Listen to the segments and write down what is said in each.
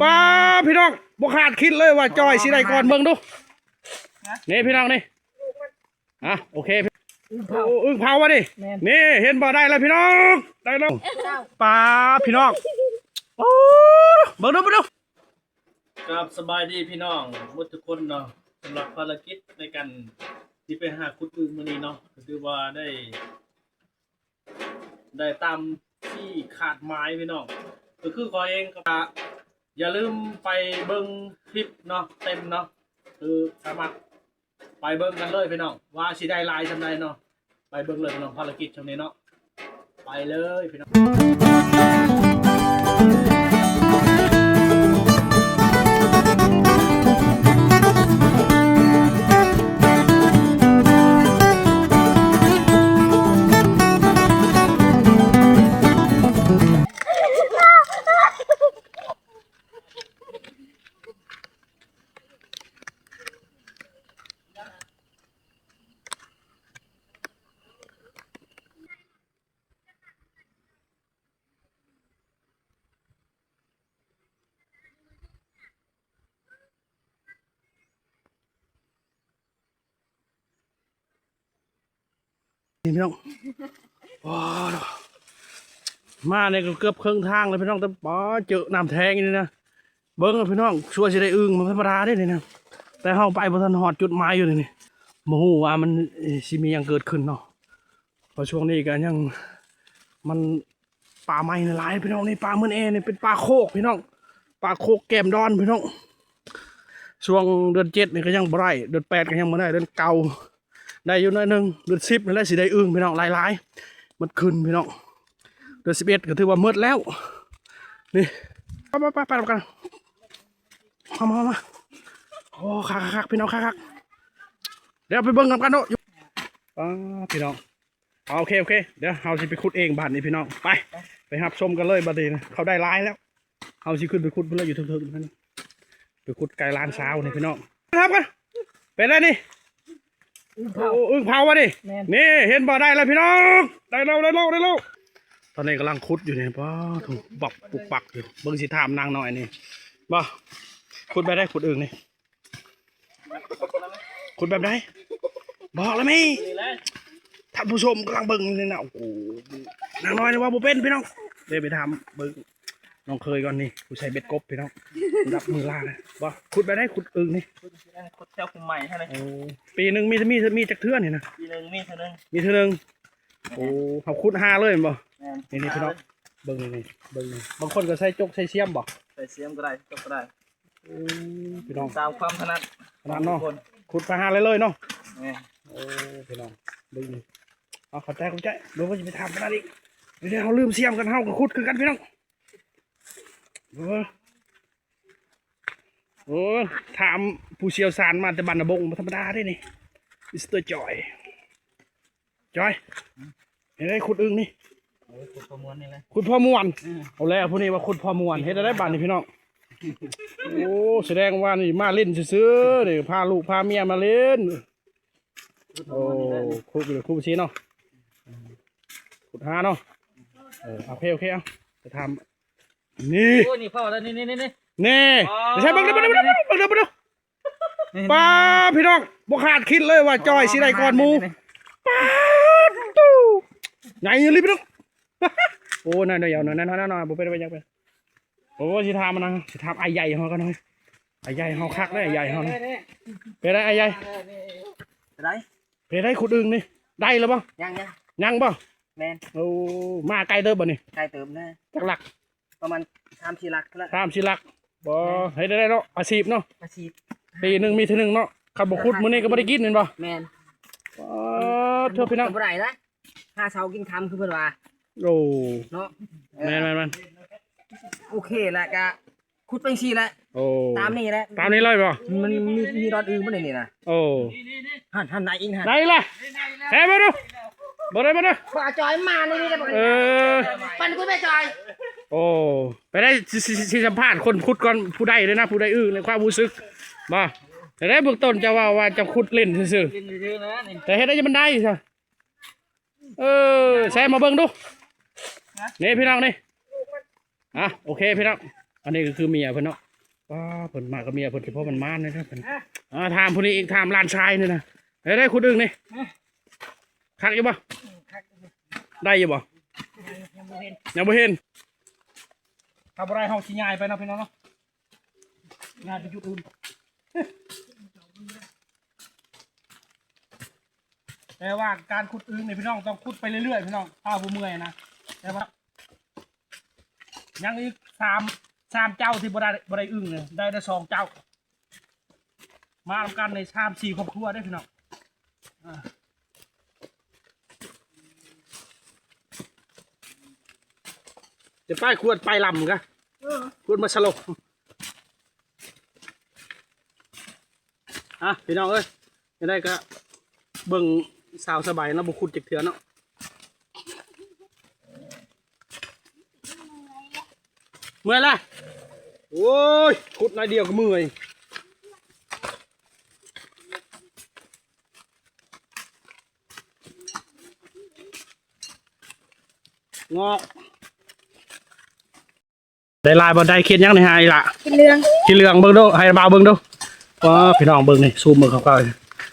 ປ້า ພີ່ນ້ອງ ບໍ່ຄາດຄິດເລີຍວ່າຈອຍຊິໄດ້ກ່ອນ ເບິ່ງດູ ນີ້ພີ່ນ້ອງນີ້ ອ່ະ ໂອເຄ ອຶ່ງເຜົາ ໂອ້ ອຶ່ງເຜົາວະນີ້ ແມ່ນ ນີ້ເຫັນບໍ່ ໄດ້ແລ້ວພີ່ນ້ອງ ໄດ້ແລ້ວ ປ້າ ພີ່ນ້ອງ ໂອ້ ເບິ່ງດູ ເບິ່ງດູ ຄັບ ສະບາຍດີພີ່ນ້ອງໝົດທຸກຄົນເນາະ ສຳລັບພາລະກິດໃນການທີ່ໄປຫາຂຸດອຶ່ງມື້ນີ້ເນາະ ກໍຖືວ່າໄດ້ ໄດ້ຕາມທີ່ຄາດໝາຍພີ່ນ້ອງ ກໍຄືຂ້ອຍເອງກໍຢ່າລືມໄປເບິ່ງຄລິບເນາະ ເຕັມເນາະ ຄືສາມາດໄປເບິ່ງກັນເລີຍພີ່ນ້ອງ ວ່າຊິໄດ້ຫຼາຍສ່ຳໃດເນາະ ໄປເບິ່ງເລີຍພີ່ນ້ອງ ພາລະກິດຊ່ຳນີ້ເນາະ ໄປເລີຍພີ່ນ້ອງ. ນີ້ພີ່ນ້ອງ ວ້າວ ມານີ້ກໍເກືອບເຄິ່ງທາງແລ້ວພີ່ນ້ອງ ແຕ່ ປ້າ ເຈີນ້ຳແທງນີ້ນະ ເບິ່ງພີ່ນ້ອງ ຊົ່ວຊິໄດ້ອຶ່ງ ມັນບໍ່ທຳມະດາເດ້ນີ້ນະ ແຕ່ເຮົາໄປບໍ່ທັນຮອດຈຸດໝາຍຢູ່ນີ້ ບໍ່ຮູ້ວ່າມັນ ເອີ ຊິມີຫຍັງເກີດຂຶ້ນເນາະ ເພາະຊ່ວງນີ້ກໍຍັງ ມັນ ປ່າໄມ້ຫຼາຍພີ່ນ້ອງ ນີ້ປ່າໝື່ນແອນີ້ ເປັນປ່າໂຄກພີ່ນ້ອງ ປ່າໂຄກແກ້ມດອນພີ່ນ້ອງ ຊ່ວງເດືອນເຈັດນີ້ກໍຍັງບໍ່ໄດ້ ເດືອນແປດກໍຍັງບໍ່ໄດ້ ເດືອນເກົ້າໄດ້ຢູ່ໜ້ອຍໜຶ່ງ ເດືອນສິບນີ້ແຫຼະຊິໄດ້ອຶ່ງພີ່ນ້ອງ ຫຼາຍໆ ໝົດຄືນພີ່ນ້ອງ ເດືອນສິບເອັດກໍຖືວ່າໝົດແລ້ວ ນີ້ ໄປໆໆ ໄປນຳກັນ ເຂົ້າມາໆ ໂອ້ ຄັກໆ ພີ່ນ້ອງ ຄັກໆ ດຽວໄປເບິ່ງນຳກັນເນາະ ປ້າ ພີ່ນ້ອງ ໂອເຄ ໂອເຄ ດຽວເຮົາຊິໄປຂຸດເອງບາດນີ້ພີ່ນ້ອງ ໄປ ໄປຮັບຊົມກັນເລີຍບາດນີ້ ເຂົາໄດ້ຫຼາຍແລ້ວ ເຮົາຊິຂຶ້ນໄປຂຸດພຸ້ນແລ້ວ ຢູ່ເທິງໆ ໄປຂຸດໄກ່ຫຼານສາວນີ້ພີ່ນ້ອງ ໄປຮັບກັນ ເປັນໄດນີ້ ອຶ່ງເຜົາ ໂອ້ ອຶ່ງເຜົາວະນີ້ ແມ່ນ ນີ້ເຫັນບໍ່ ໄດ້ແລ້ວພີ່ນ້ອງ ໄດ້ແລ້ວ ໄດ້ແລ້ວ ໄດ້ແລ້ວ ຕອນນີ້ກຳລັງຂຸດຢູ່ນີ້ ປ້າ ທຸ ປັບປຸກປັກຢູ່ ເບິ່ງຊິຖາມນາງນ້ອຍນີ້ ບໍ່ ຂຸດແບບໃດ ຂຸດອຶ່ງນີ້ ຂຸດແບບໃດ ບອກລະແມ່ ທ່ານຜູ້ຊົມກຳລັງເບິ່ງຢູ່ນີ້ນະ ໂອ້ໂຫ ນາງນ້ອຍນີ້ເວົ້າບໍ່ເປັນພີ່ນ້ອງ ເດີໄປຖາມເບິ່ງນ້ອງເຂີຍກ່ອນນີ້ ຜູ້ໃສ່ເບັດກົບພີ່ນ້ອງ ລະດັບມືລານະ ບໍ່ ຂຸດແບບໃດ ຂຸດອຶ່ງນີ້ ຂຸດແຖວຄຸ້ມໄມ້ຫັ້ນ ໂອ້ ປີໜຶ່ງມີ ມີ ມີຈັກເທື່ອນີ້ນະ ປີໜຶ່ງມີເທື່ອໜຶ່ງ ມີເທື່ອໜຶ່ງ ໂອ້ ເຮົາຂຸດຫາເລີຍແມ່ນບໍ່ ແມ່ນ ນີ້ໆ ພີ່ນ້ອງ ເບິ່ງນີ້ ເບິ່ງນີ້ ບາງຄົນກໍໃສ່ຈົກໃສ່ຊຽມບໍ່ ໃສ່ຊຽມກໍໄດ້ ຈົກກໍໄດ້ ໂອ້ ພີ່ນ້ອງ ຕາມຄວາມຖະໜັດ ຖະໜັດເນາະ ທຸກຄົນ ຂຸດໄປຫາເລີຍເນາະ ແມ່ນ ໂອ້ ພີ່ນ້ອງ ເບິ່ງນີ້ ເອົາ ຂອບໃຈ ຂອບໃຈ ບໍ່ວ່າຊິໄປຖາມຂະໜາດນີ້ ດຽວເຮົາລືມຊຽມກັນ ເຮົາກໍຂຸດຄືກັນພີ່ນ້ອງ ໂອ້ ໂອ້ ຖາມຜູ້ຊ່ຽວຊານມາແຕ່ບ້ານນາບົງ ບໍ່ທຳມະດາເດ້ນີ້ ມິສເຕີຈອຍ ຈອຍ ເຮັດໄດ້ຂຸດອຶ່ງນີ້ ເອີ ຂຸດພໍມ່ວນນີ້ແຫຼະ ຂຸດພໍມ່ວນ ເອີ ເອົາແລ້ວ ຜູ້ນີ້ວ່າຂຸດພໍມ່ວນ ເຮັດໄດ້ບາດນີ້ພີ່ນ້ອງ ໂອ້ ສະແດງວ່ານີ້ມາຫຼິ້ນຊື່ໆ ນີ້ ພາລູກພາເມຍມາຫຼິ້ນ ຂຸດພໍມ່ວນນີ້ແຫຼະ ໂອ້ ຂຸດຢູ່ ຂຸດຊີ້ເນາະ ຂຸດຫາເນາະ ເອີ ໂອເຄ ໂອເຄ ເອົາ ໄປຖາມ ນີ້ ໂອ້ ນີ້ພໍແລ້ວ ນີ້ ນີ້ ນີ້ ນີ້ ໃສ່ເບິ່ງເດີ ເບິ່ງເດີ ເບິ່ງເດີ ເບິ່ງເດີ ປ້າ ພີ່ນ້ອງ ບໍ່ຄາດຄິດເລີຍວ່າຈອຍຊິໄດ້ກ່ອນໝູ່ ປ້າດໂທ້ ໃຫຍ່ອີ່ຫຼີພີ່ນ້ອງ ໂອ້ ໜ້ອຍດຽວ ໜ້ອຍ ໜ້ອຍ ໜ້ອຍ ບໍ່ເປັນ ບໍ່ເປັນຫຍັງ ໂອ້ ຊິຖາມມັນນະ ຊິຖາມອ້າຍໃຫຍ່ເຮົາກ່ອນເນາະ ອ້າຍໃຫຍ່ເຮົາຄັກເດ້ ອ້າຍໃຫຍ່ເຮົານະ ເປັນໃດອ້າຍໃຫຍ່ ເປັນໃດ ເປັນໃດ ຂຸດອຶ່ງນີ້ ໄດ້ແລ້ວບໍ່ ຍັງ ຍັງ ຍັງບໍ່ ແມ່ນ ໂອ້ ມາໄກເຕີບບໍ່ນີ້ ໄກເຕີບນະ ຈັກຫຼັກ ປະມານສາມສີ່ຫຼັກພຸ້ນລະ ສາມສີ່ຫຼັກ ບໍ່ ເຮັດໄດ້ເນາະ ອາຊີບເນາະ ອາຊີບ ປີໜຶ່ງມີເທື່ອໜຶ່ງເນາະ ຄັນບໍ່ຂຸດມື້ນີ້ກໍບໍ່ໄດ້ກິນແມ່ນບໍ່ ແມ່ນ ປາດໂທ້ ພີ່ນ້ອງ ບໍ່ໄດ້ນະ ຫາເຊົ້າກິນຄ່ຳຄືເພິ່ນວ່າ ໂອ້ ເນາະ ເອີ ແມ່ນໆໆ ໂອເຄລະ ກະຂຸດໄປຈັ່ງຊີ້ແຫຼະ ໂອ້ ຕາມນີ້ແຫຼະ ຕາມນີ້ເລີຍບໍ່ ມັນມີ ມີດອນອື່ນບໍ່ໃນນີ້ນະ ໂອ້ ຫັ້ນ ຫັ້ນ ໄດ້ອີກຫັ້ນ ໄດ້ລະ ແທ້ເບິ່ງດູ ເບິ່ງເດີ ເບິ່ງເດີ ບໍ່ ຈອຍມານີ້ແຫຼະ ເອີ ປັນກູແມ່ຈອຍ ໂອ້ ໄປໄດ້ ຊິ ຊິ ຊິສຳພາດຄົນຂຸດກ່ອນ ຜູ້ໃດເດ້ນະ ຜູ້ໃດອຶ່ງ ໃນຄວາມຮູ້ສຶກ ບໍ່ ແຕ່ໃນເບື້ອງຕົ້ນເຈົ້າເວົ້າວ່າເຈົ້າຂຸດຫຼິ້ນຊື່ໆ ຫຼິ້ນຊື່ໆນະນີ້ ແຕ່ເຮັດໄດ້ມັນໄດ້ຊະ ເອີ ແຊມມາເບິ່ງດູ ນີ້ພີ່ນ້ອງນີ້ ອ່ະ ໂອເຄພີ່ນ້ອງ ອັນນີ້ກໍຄືເມຍເພິ່ນເນາະ. ປ້າ ເພິ່ນມາກັບເມຍເພິ່ນ ສະເພາະມັນມານເລີຍເນາະເພິ່ນ. ອ່າ ຖາມຜູ້ນີ້ອີກ ຖາມຫຼານຊາຍນີ້ນະ ເຮັດໄດ້ຂຸດອຶ່ງນີ້ ຄັກຢູ່ບໍ່? ໄດ້ຢູ່ບໍ່? ຍັງບໍ່ເຫັນ ຍັງບໍ່ເຫັນ. ຖ້າບໍ່ໄດ້ເຮົາຊິຍ້າຍໄປເນາະພີ່ນ້ອງເນາະ ຍ້າຍໄປຈຸດອື່ນ. ແຕ່ວ່າການຂຸດອຶ່ງນີ້ພີ່ນ້ອງ ຕ້ອງຂຸດໄປເລື້ອຍໆ ພີ່ນ້ອງ ຖ້າບໍ່ເມື່ອຍນະ. ແຕ່ວ່າຍັງອີກສາມ ສາມເຈົ້າທີ່ບໍ່ໄດ້ ບໍ່ໄດ້ອຶ່ງເລີຍ ໄດ້ແຕ່ສອງເຈົ້າ ມານຳກັນໃນສາມສີ່ຄອບຄົວເດ້ພີ່ນ້ອງ. ອ່າ ຈະໄປຂວດໄປລຳກະ ເອີ ຂວດມາສະໂລ. ອ່ະ ພີ່ນ້ອງເອີຍ ຈັ່ງໃດກະເບິ່ງສາວສະໃບເນາະ ບໍ່ຂຸດຈັກເທື່ອເນາະ. ເມື່ອຍລະ ໂອ້ຍ ຂຸດໜ້ອຍດຽວກໍເມື່ອຍ ງອກ. ໄດ້ຫຼາຍບໍ່? ໄດ້ເຂດຫຍັງນີ້ຫາອີ່ຫຼ້າ? ຂີ້ເຫຼືອງ ຂີ້ເຫຼືອງ ເບິ່ງດູ ໃຫ້ບ່າວເບິ່ງດູ. ວ້າ ພີ່ນ້ອງເບິ່ງນີ້ ຊູມເບິ່ງເຂົ້າ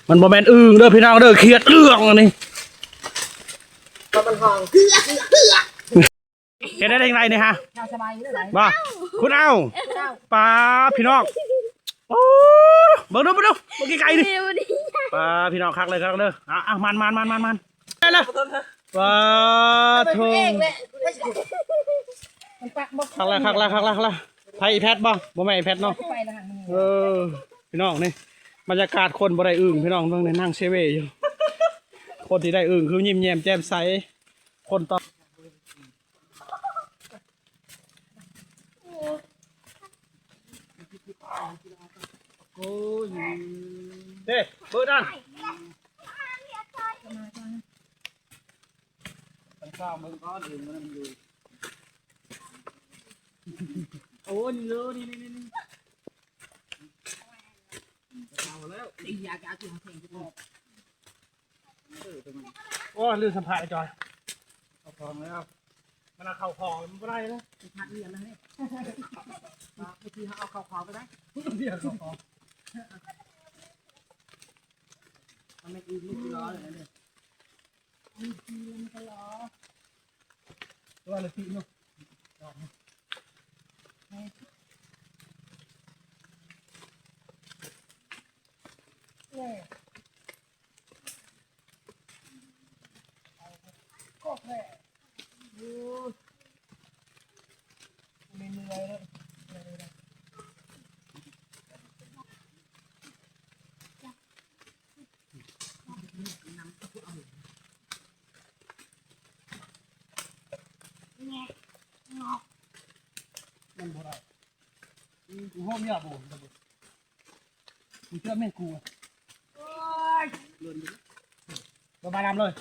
ໆ ມັນບໍ່ແມ່ນອຶ່ງເດີພີ່ນ້ອງເດີ ເຂດເຫຼືອງອັນນີ້ ມັນຫ້ອງ ເຮັດໄດ້ຈັ່ງໃດນີ້ຫາ? ບໍ່ ຂຸດເອົາ ປ້າ ພີ່ນ້ອງ ໂອ້ ເບິ່ງດູ ເບິ່ງດູ ເບິ່ງໄກໆນີ້ ປ້າ ພີ່ນ້ອງ ຄັກເລີຍ ຄັກເລີຍ. ອ່ະ ອ່ະ ມັນໆໆໆ ໄດ້ລະ ວ້າ ໂທ້ ຄັກລະ ຄັກລະ ຄັກລະ ຄັກລະ. ໃຜ ອີແພັດບໍ່? ບໍ່ແມ່ນ ອີແພັດເນາະ. ເອີ ພີ່ນ້ອງ ນີ້ບັນຍາກາດຄົນບໍ່ໄດ້ອຶ່ງ ພີ່ນ້ອງ ເບິ່ງນີ້ ນັ່ງເຊເວຢູ່. ຄົນທີ່ໄດ້ອຶ່ງຄືຍິ້ມແຍ້ມແຈ່ມໃສ ຄົນຕໍ່ ເດ້ ເບີດນັ້ນ ຕັ້ງສາມເບິ່ງກ່ອນ ອຶ່ງມັນຢູ່ ໂອ້ ນີ້ເລີຍ ນີ້ໆໆ ເອົາແລ້ວ ຢາກເອົາທີ່ເຮົາແທງ ໂອ້ ລືມສຳພາດໄອ້ຈອຍ ເຂົ້າຂອງແລ້ວ ມັນເອົາເຂົ້າຂອງມັນບໍ່ໄດ້ເລີຍ ສຳພາດເລື່ອງນັ້ນເດ້ ບາງທີເຮົາເອົາເຂົ້າຂອງໄປໄດ້ ເລື່ອງເຂົ້າຂອງ ມັນແມ່ນອີກລູກລອເລີຍເດ້ ມີທີ່ມັນກໍລອ ຕົວລະຕິເນາະ ແມ່ນ ກໍແທ້ ໂອ້ຍ ເມື່ອຍແລ້ວ ມັນບໍ່ໄດ້ ກູໂຮມຍາບໍ່ ມຶງເຊື່ອແມ່ນກູ ໂອ້ຍ ບໍ່ບາດນຳເລີຍ